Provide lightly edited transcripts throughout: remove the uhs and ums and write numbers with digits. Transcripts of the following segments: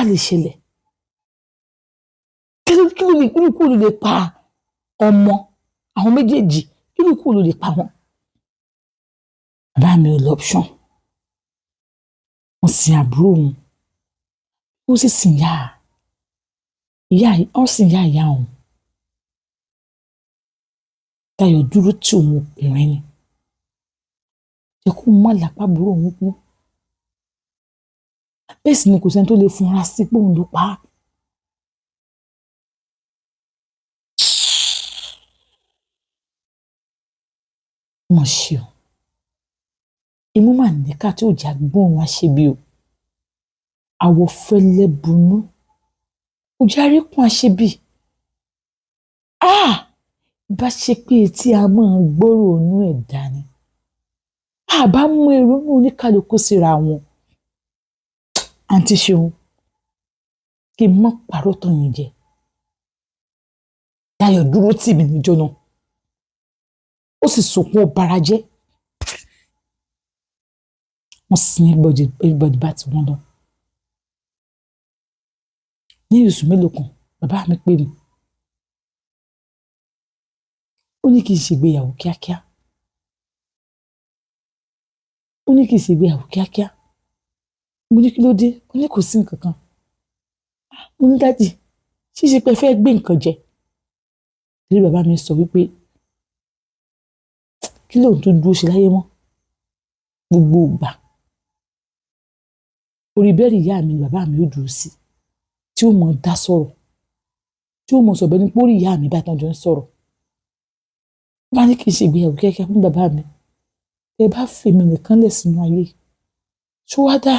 wá lè ṣẹlẹ̀? Kí ló kí ló lè kí ló kú ló lè pa ọmọ àwọn méjèèjì? Kí ló kú ló lè pa wọn? Bàbá mi ò l'option. Wọ́n sin àbúrò òun, ó sì sin ìyá ìyá, wọ́n sin ìyá ìyá òun. Dayọ̀ dúró tí òun ọkùnrin ni, jẹ́ kó má lápá àbúrò òun kú. Bẹ́ẹ̀ sì ni kò sẹ́ni tó lè funra sí pé òun ló pa á. Mà ṣe o, imú mà níkà tí ò jẹ́ agbóòórùn aṣebi o. Àwọ̀ fẹ́lẹ́ bunú, kò jẹ́ aríkún aṣebi. Ah! Bá ṣe pé etí a máa gbọ́rọ̀ inú ẹ̀dá ni, a bá mú èrò inú oníkálukú síra wọn. Àǹtí Ṣeun, kí n má parọ́ tàn yín jẹ, Dayọ̀ dúró tì mí níjọ́ náà, ó sì sunkún ó bara jẹ́. Wọ́n sin everybody bá ti wọ́n lọ. Ní oṣù mélòó kan, bàbá mi pè mí. Ó ní kí n ṣègbéyàwó kíákíá. Ó ní kí n ṣègbéyàwó kíákíá. Mo ní kí ló dé? Ó ní kò sí nǹkan kan. Mo ní daddy, ṣíṣe pé ẹ fẹ́ gbé nǹkan jẹ. Torí bàbá mi sọ wípé kí lóun tún dúró ṣe láyé mọ́ gbogbo ìgbà. Orí bẹ́ẹ̀dì ìyá mi ni bàbá mi ó dúró sí, tí ó mọ dá sọ̀rọ̀, tí ó mọ sọ̀rọ̀ bẹ́ẹ̀ ni pé orí ìyá mi bá tán jọ ń sọ̀rọ̀. Ó bá ní kí n ṣe ìgbéyàwó kíákíá fún bàbá mi. Ẹ bá fèmi nìkan lẹ̀ sínú ayé, ṣó wá dá?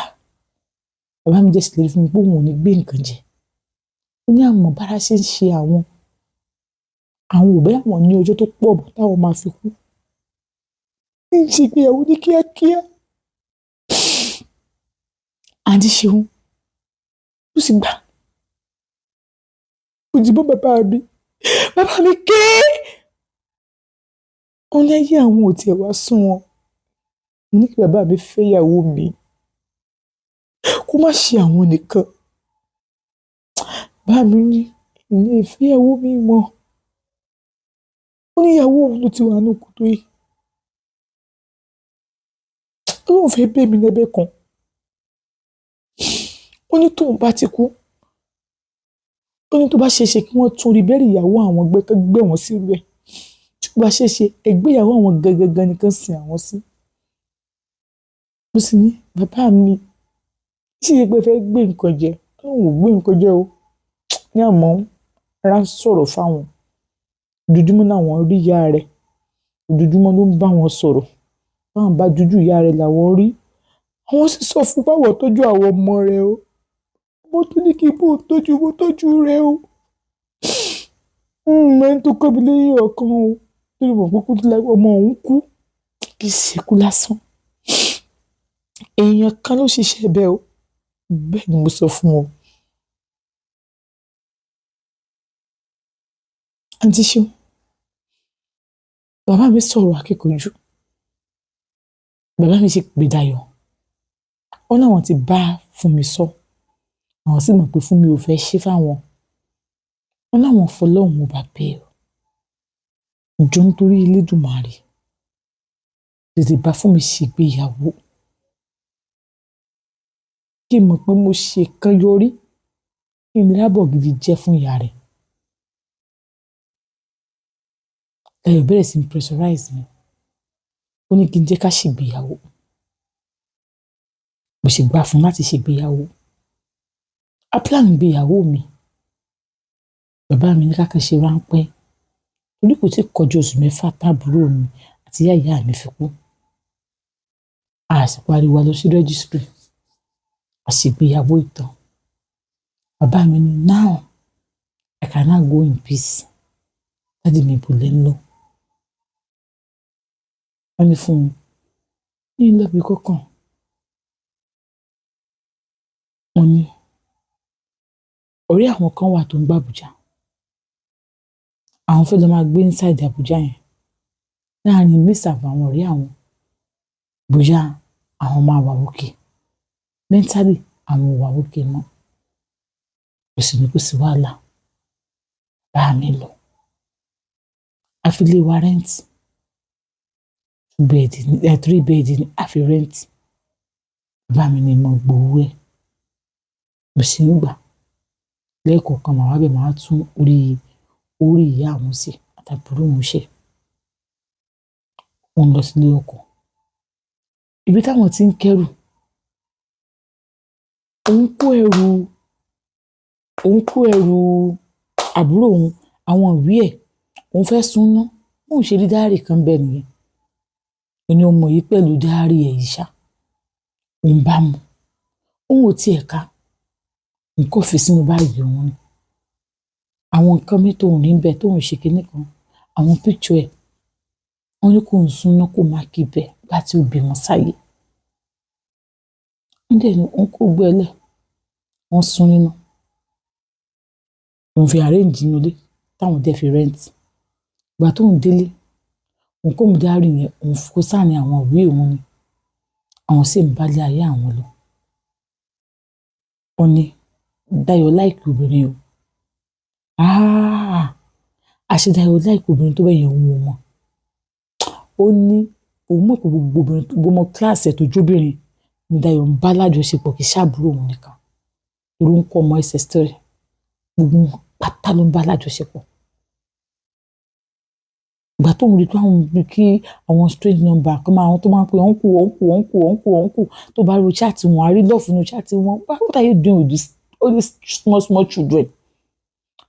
Bàbá mi dẹ̀ ṣèlérí fún mi pé òun ò ní gbé nǹkan jẹ. Ó ní àmọ́ bára ṣe ń ṣe àwọn, àwọn ò bẹ́ àwọn ní ọjọ́ tó pọ̀ mọ́ táwọn máa fi kú. Kí n ṣe ìgbéyàwó ní kíákíá. Àǹtí Ṣeun, ó sì gbà. Ó jí bọ́ bàbá mi. Bàbá mi ké. Ó ní ayé àwọn ò tiẹ̀ wá sún wọn. Mo ní kí bàbá mi fẹ́ ìyàwó mi, kó má ṣe àwọn nìkan. Bàbá mi ní ìní ìfẹ́ ìyàwó mi mọ́. Ó ní ìyàwó òun ló ti wà nínú kòtò yìí. Ó lóun fẹ́ bẹ̀ mí lẹ́bẹ̀ kan. Ó ní tóun bá ti kú, ó ní tó bá ṣe é ṣe kí wọ́n tún rí bẹ́ẹ̀rì ìyàwó àwọn gbé kán gbé wọn sí rẹ̀. Tí ó bá ṣe é ṣe, ẹgbẹ́ ìyàwó àwọn gangan nìkan sin àwọn sí. Mo sì ní bàbá mi, ṣíṣe pé fẹ́ gbé nǹkan jẹ, ó lóun ò gbé nǹkan jẹ o. Ní àmọ́ ara ń sọ̀rọ̀ fáwọn. Ojoojúmọ́ làwọn rí ìyá rẹ̀. Ojoojúmọ́ ló ń bá wọn sọ̀rọ̀. Báwọn bá jújú ìyá rẹ̀ làwọn rí. Àwọn sì sọ fún báwọn tọ́jú àwọn ọmọ rẹ̀ o. Mo tún ní kí n bó tọ́jú, mo tọ́jú rẹ̀ o. Ẹni tó kọ́ mi lẹ́yìn ọ̀kan o. Torí mo mọ̀ pé kú tó láyé ọmọ òun kú. Kì í ṣe kú lásán. Èèyàn kan ló ṣiṣẹ́ bẹ́ẹ̀ o. Bẹ́ẹ̀ ni mo sọ fún ọ. Àǹtí Ṣeun, bàbá mi sọ̀rọ̀ akíkanjú. Bàbá mi sì pè Dayọ̀. Ó láwọn ti bá Fúnmi sọ. Àwọn sì mọ̀ pé Fúnmi ò fẹ́ ṣe fáwọn. Wọ́n láwọn fọlọ́run ọba bẹ́ẹ̀ o. Jọ̀ọ́ nítorí Elédùmarè, tètè bá Fúnmi ṣègbéyàwó. Kí n mọ̀ pé mo ṣe kan yọrí, kí n lábọ̀ gidi jẹ́ fún ìyá rẹ̀. Dayọ̀ bẹ̀rẹ̀ sí ní pressurize mi. Ó ní kí n jẹ́ ká ṣègbéyàwó. Mo sì gbà fún láti ṣègbéyàwó. A plan ìgbéyàwó mi. Bàbá mi ní ká kàn ṣe ráńpẹ́. Torí kò tí kọjá oṣù mẹ́fà táàbúrò mi àti ìyá ìyá mi fi kú. A sì pariwo lọ sí registry. A ṣègbéyàwó ìtàn. Bàbá mi ní now I can now go in peace. Daddy mi ibo lẹ̀ ń lọ. Wọ́n ní fún mi, ní lọ ibi kankan. Wọ́n ní ọ̀rẹ́ àwọn kan wà tó ń gbé Abuja. Àwọn fẹ́ lọ máa gbé inside Abuja yẹn. Láàárín mix up àwọn ọ̀rẹ́ àwọn, bóyá àwọn máa wà okay. Mentally, àwọn ò wà okay mọ́. Kò sì ní kò sí wàhálà. Bàbá mi lọ. A fi ilé wa rent. Two bed, three bed ni a fi rent. Bàbá mi ní mo gbowó ẹ̀. Mo sì ń gbà. Lẹ́ẹ̀kọ̀ọ̀kan màá wá bẹ̀, màá tún orí ìyá àwọn ṣe àtàbúrò òun ṣe. Wọ́n lọ sílé ọkọ. Ibi táwọn tí ń kẹ́rù. Òun kó ẹrù àbúrò òun, àwọn ìwé ẹ̀, òun fẹ́ súnná. Bóun ṣe rí diary kan bẹ́ẹ̀ nìyẹn. Ó ní ọmọ yìí pẹ̀lú diary ẹ̀ yìí ṣá. Òun bá mú. Òun ò tiẹ̀ ká. Òun kò fi sínú báàgì òun ni. Àwọn nǹkan mi tóun rí níbẹ̀ tóun ṣe kinní kan, àwọn picture ẹ̀. Wọ́n ní kóun súnná kó má keep ẹ̀ nígbà tí ó bímọ sáyé. Wọ́n dẹ̀ ní òun kó gbogbo ẹ̀ lẹ̀. Wọ́n sún níná. Òun fi arrange inú ilé táwọn dẹ̀ fi rent. Ìgbà tóun délé, òun kó mú diary yẹn, òun kó sáàrin àwọn ìwé òun ni. Àwọn sì ń bá ilé ayé àwọn lọ. Ó ní Dayọ̀ like obìnrin o. Ah! Àṣé Dayọ̀ like obìnrin tó bẹ́ẹ̀ yẹn, òun ò mọ̀. Ó ní òun mọ̀ pé gbogbo obìnrin, gbogbo ọmọ kíláàsì ẹ̀ tó jóbìnrin ni Dayọ̀ ń bá lájọṣepọ̀, kì í ṣàbúrò òun nìkan. Torí ó ń kọ́ ọmọ SS3. Gbogbo wọn pátá ló ń bá lájọṣepọ̀. Ìgbà tóun rí pé àwọn kí àwọn strange number kan máa, àwọn tó máa ń pe uncle, uncle, uncle, uncle, uncle, tó bá rí chat wọn, a rí love nínú chat wọn. What are you doing with this all these small small children?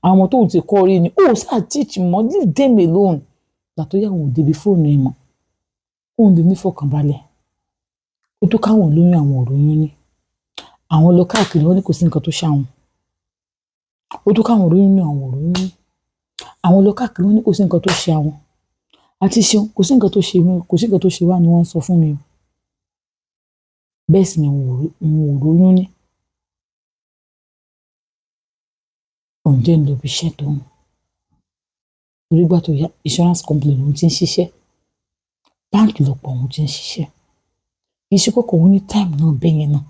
Àwọn ọmọ tóun ti kọ́ rí ni ó ṣáà teach mọ́, leave them alone. Ìgbà tó yá, òun ò débi fóònù ẹ̀ mọ́. Kóun lè ní ìfọ̀kànbalẹ̀. Ó tó káwọn lóyún, àwọn ò róyún ní. Àwọn lọ káàkiri, wọ́n ní kò sí nǹkan tó ṣàwọn. Ó tó káwọn lóyún ní, àwọn ò róyún ní. Àwọn lọ káàkiri, wọ́n ní kò sí nǹkan tó ṣe àwọn. Àti ṣeun, kò sí nǹkan tó ṣe mí, kò sí nǹkan tó ṣe wá ni wọ́n ń sọ fún mi o. Bẹ́ẹ̀ sì ni òun ò róyún ní. Òun dẹ̀ ń lọ ibi iṣẹ́ tóun. Torí ìgbà tó yá, insurance company lòun ti ń ṣiṣẹ́. Báǹkì lọ̀pọ̀ òun ti ń ṣiṣẹ́. Kì í ṣe pé kò ní time náà bẹ́yẹn náà.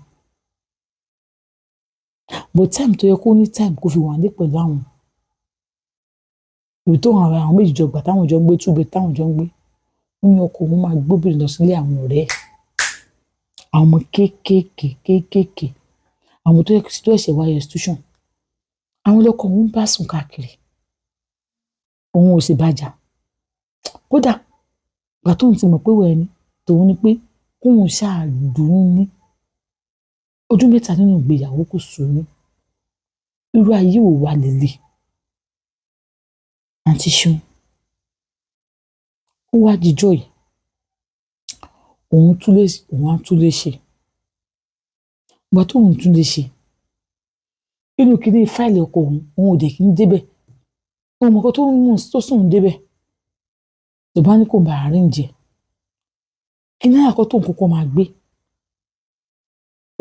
But time tó yẹ kó ní time kó fi wà nílé pẹ̀lú àwọn. Ibi tó àwọn àwọn méjì jọ gbà táwọn jọ ń gbé, two bed táwọn jọ ń gbé. Ó ní ọkọ òun máa gbóbìnrin lọ sílé àwọn ọ̀rẹ́ ẹ̀. Àwọn ọmọ kéékèèké kéékèèké. Àwọn tó ṣẹ̀ṣẹ̀ wá institution. Àwọn lọkọ òun ń bá sùn káàkiri. Òun ò sì bá jà. Kódà ìgbà tóun ti mọ̀ pé ìwà ẹni tòun ni pé kóun ṣáà dùn ní. Ọdún 3 nínú ìgbéyàwó, kò sóyún. Irú ayé wo wà lélẹ̀? Àǹtí Ṣeun. Ó wá dijọ́ yìí. Òun túlé, òun á túlé ṣe. Ìgbà tóun túlé ṣe, inú kíní fáìlì ọkọ òun, òun ò dẹ̀ kí ń débẹ̀. Òun mọ̀ nǹkan tó ń mú tó sùn òun débẹ̀. Ló bá ní kó bá arrange ẹ̀. Kíní àkọ́kọ́ tóun kọ́kọ́ máa gbé.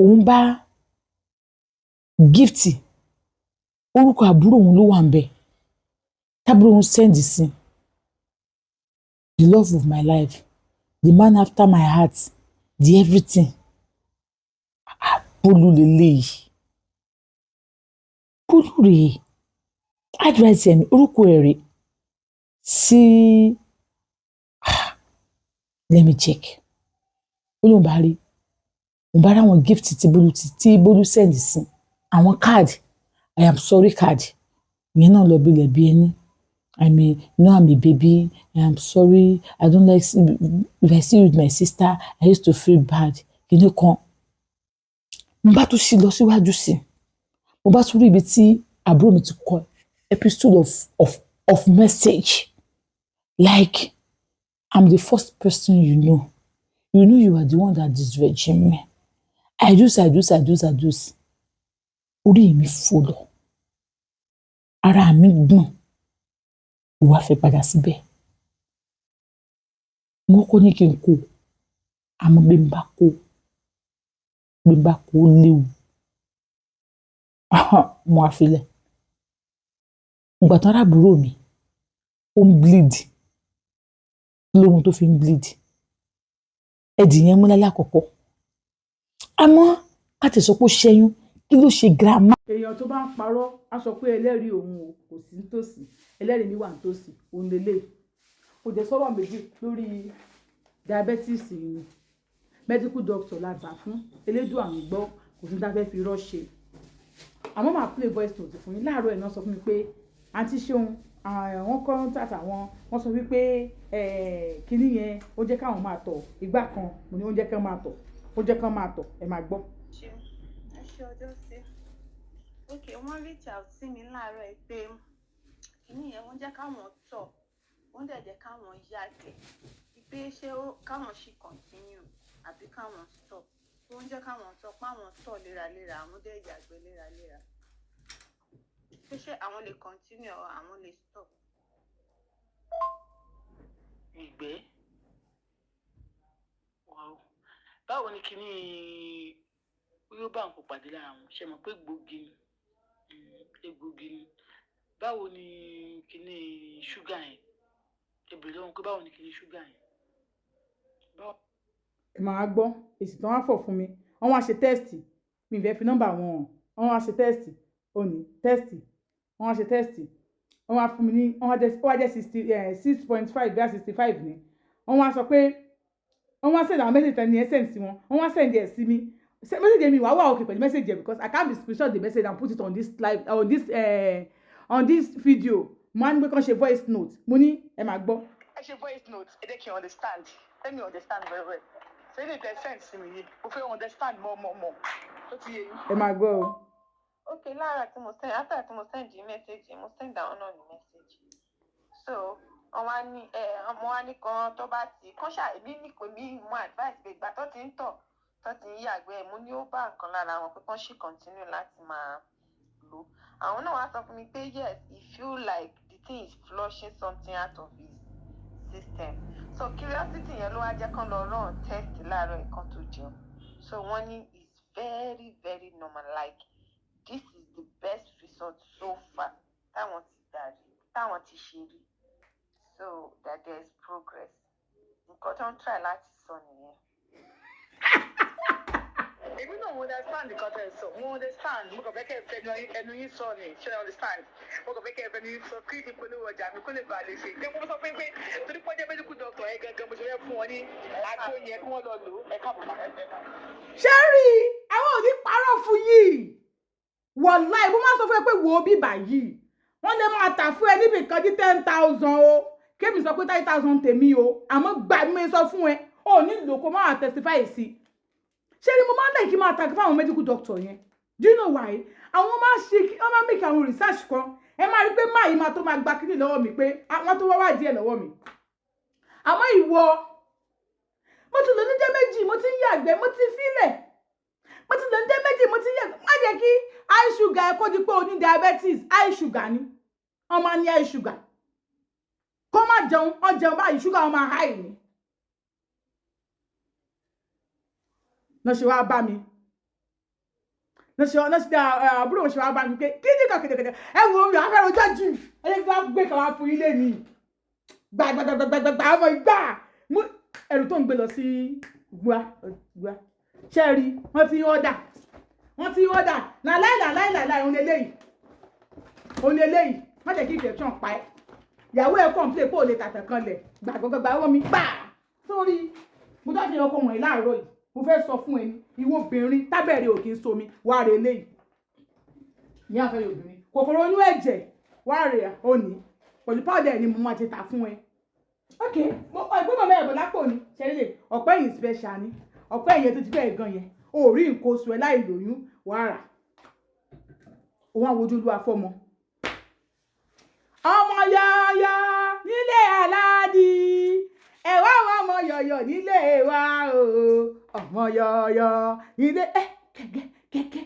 Òun bá gift, orúkọ àbúrò òun ló wà ńbẹ̀. Tábúrò òun send sí. The love of my life, the man after my heart, the everything. Bólú leléyìí. Bólú rèé. Handwriting ẹ̀ ní orúkọ ẹ̀ rèé. Sí, let me check. Ó lóun bá rí, òun bá rí àwọn gift tí Bólú send sí. Àwọn card, I am sorry card. Ìyẹn náà lọ bilẹ̀ bí ẹni. I mean, you know I'm a baby. I am sorry. I don't like if I see you with my sister, I used to feel bad. Kíní kan. Mo bá tún ṣí lọ síwájú sí i. Mo bá tún rí ibi tí àbúrò mi ti kọ epistle of message. Like, I'm the first person you know. You know you are the one that disvirgin me. I do, I do, I do, I do. Orí mi fò lọ. Ara mi gbọ̀n. Mo wá fẹ́ padà síbẹ̀. Mo kọ́kọ́ ní kí n kó. Àmọ́ bí n bá kó, ó léwu. Mo wá fi lẹ̀. Ìgbà tán rábúrò mi, ó ń bleed. Kí lóhun tó fi ń bleed? Ẹ̀dì yẹn mú lálẹ́ àkọ́kọ́. Àmọ́ ká tẹ̀ sọ pé ó ṣẹ́yún, Kí ló ṣe grandma? Èèyàn tó bá ń parọ́ á sọ pé ẹlẹ́rìí òun o kò sí nítòsí. Ẹlẹ́rìí mi wà nítòsí, òun lélẹ̀. Kò jẹ́ sọ́rọ̀ méjì lórí diabetes ni. Medical doctor la gbà fún Elédùà ń gbọ́, kò sí ní tá fẹ́ fi irọ́ ṣe. Àmọ́ màá play voice note fún yín. Láàárọ̀ ẹ̀ náà sọ fún mi pé, "Àǹtí Ṣeun," wọ́n contact àwọn, wọ́n sọ wípé kíní yẹn ó jẹ́ káwọn máa tọ̀ ìgbà kan. Mo ní ó jẹ́ kí wọ́n máa tọ̀, ó jẹ́ kí wọ́n máa tọ̀. Ẹ máa gbọ́. Ṣe ẹ ṣe ọjọ́ sí. Ok, wọ́n reach out sí mi láàárọ̀ ẹ pé kíní yẹn, wọ́n jẹ́ káwọn tọ̀, wọ́n dẹ̀ jẹ́ káwọn yàgbẹ́, pé ṣé káwọn ṣì continue àbí káwọn stop. Wọ́n jẹ́ káwọn tọ̀, páwọn tọ̀ léraléra, àwọn dẹ̀ yàgbẹ́ léraléra, pé ṣé àwọn lè continue or àwọn lè stop? Ìgbẹ́, wow! Báwo ni kíní yóò bá nǹkan pàdé lára wọn? Ṣe mọ̀ pé egbògi ni, egbògi ni. Báwo ni kíní ṣúgà yẹn? Ẹ bèrè lọ́wọ́ pé báwo ni kíní ṣúgà yẹn? Báwo. Ẹ máa gbọ́ èsì tí wọ́n á fọ̀ fún mi. Wọ́n wá ṣe test. Mi ì fẹ́ fi nọ́mbà wọn hàn. Wọ́n wá ṣe test, òní test, wọ́n wá ṣe test, wọ́n wá fún mi ní, wọ́n wá jẹ́, ó wá jẹ́ 66.5, bí i 65 ni. Wọ́n wá sọ pé wọ́n wá send àwọn message tẹ́ni ẹ̀ send sí wọn. Wọ́n wá send ẹ̀ sí mi. Message mi wà wà okay pẹ̀lú message ẹ̀, because I can't be screenshot the message and put it on this live, on this video. Mo á ní pé kàn ṣe voice note. Mo ní ẹ máa gbọ́. Ẹ ṣe voice note. Ẹ jẹ́ kí n understand. Let me understand very well. Ṣé ilé tẹ send sí mi yìí, mo fẹ́ understand more, more, more. Ó ti yé yín? Ẹ máa gbọ́ o. Ok, lára tí mo send, after tí mo send yìí message, mo send àwọn náà ní message. So wọ́n wá ní ẹ wọ́n wá ní kan tó bá ti kán ṣáà, èmi ní kò mí mo advice pé ìgbà tó ti ń tọ̀, tó ti ń yàgbẹ́, mo ní ó bá nǹkan lára wọn, pé kán ṣì continue láti máa lò. Àwọn náà wá sọ fún mi pé yes, he feel like the thing is flushing something out of his system. So curiosity yẹn ló wá jẹ́ kán lọ run test láàárọ̀ ìkan tó jẹun. So wọ́n ní is very, very normal, like this is the best result so far táwọn ti gbà rí, táwọn ti ṣe rí, so that there is progress. Nǹkan tó ń try láti sọ nìyẹn. Èmi náà mo understand nǹkan tẹ́ ẹ sọ. Mo understand. Mo kàn fẹ́ kẹ́ ẹ fẹnu ẹnu yín sọ ni. Ṣé ẹ understand? Mo kàn fẹ́ kẹ́ ẹ fẹnu yín sọ kí ìpolówó ọjà mi kó lè bàa lè ṣe. Jẹ́ kó sọ fún yín pé torí pé wọ́n jẹ́ medical doctor yẹn gangan, mo ṣe fẹ́ fún wọn ní àgbo yẹn kí wọ́n lọ lò ó. Ẹ káàbọ̀ máa. Ṣé rí i, àwọn ò ní parọ́ fún yìí. Wàláì, mo máa ń sọ fún ẹ pé wò ó, bíbà yìí, wọ́n lè máa tà fún ẹ níbi kan ní 10,000 o. Kémi sọ pé 30,000 tèmi o, àmọ́ gbà mí sọ fún ẹ, ò ní lò kó máa testify sí. Ṣé ni mo máa ń like kí máa tà fún àwọn medical doctor yẹn. Do you know why? Àwọn máa ń ṣe, wọ́n máa ń make àwọn research kan. Ẹ máa rí pé máa yìí máa tó máa gba kíní lọ́wọ́ mi, pé àwọn tó wá wá díẹ̀ lọ́wọ́ mi. Àmọ́ ìwọ, mo ti lò ní jẹ́ méjì, mo ti ń yàgbẹ́, mo ti fílẹ̀. Mo ti lò ní jẹ́ méjì, mo ti ń yàgbẹ́. Má jẹ́ kí high sugar ẹ kó di pé o ní diabetes. High sugar ni wọ́n máa ní high sugar. Kó má jẹun, wọ́n jẹun báyìí, sugar wọn máa high ni. Lọ́ ṣe wá bá mi, lọ́ ṣe àbúrò ṣe wá bá mi pé kí ni kàkìdìkìdì. Ẹ wo mi, àfẹ́ rojọ́ jù. Ẹ jẹ́ kí wọ́n gbé kan wá fún ilé mi. Gbàgbàgbàgbàgbà, ọmọ ìgbà ẹrù tó ń gbé lọ sí gbà gbà. Ṣé ẹ rí, wọ́n ti ń ọ̀dà, wọ́n ti ń ọ̀dà. Làláì làláì làláì, òun lélẹ́yìí, òun lélẹ́yìí. Má jẹ́ kí infection pa ẹ́. Ìyàwó ẹ̀ complain pé ò lè tàtẹ̀ kan lẹ̀. Gbàgbàgbà, ọwọ́ mi gbà sórí. Mo tó fi ọkọ wọ̀nyí láàárọ̀ yìí, mo fẹ́ sọ fún ẹni, ìwọ obìnrin tábẹ̀rẹ̀ ò kì í somi, wàá rè eléyìí. Ìyá àfẹ́ obìnrin, kòkòrò inú ẹ̀jẹ̀, wàá rè òní pẹ̀lú powder ni mo máa ti tà fún ẹ. Ok, mo ẹgbẹ́ màmá ẹ̀bùn lápò ni. Ṣẹlẹ̀ ọ̀pẹ́ yìí special ni, ọ̀pẹ́ yẹn tó ti fẹ́ gan yẹn, o ò rí nǹkan oṣù ẹ láì lóyún, wàá rà. Òun àwọn ojú olúwa fọmọ. Ọmọ yọ̀ọ̀yọ̀ nílé aládì, ẹ̀wá àwọn ọmọ yọ̀yọ̀ nílé wa o. Ọmọ yọ̀ọ̀yọ̀ nílé ẹ kẹ̀kẹ́ kẹ̀kẹ́.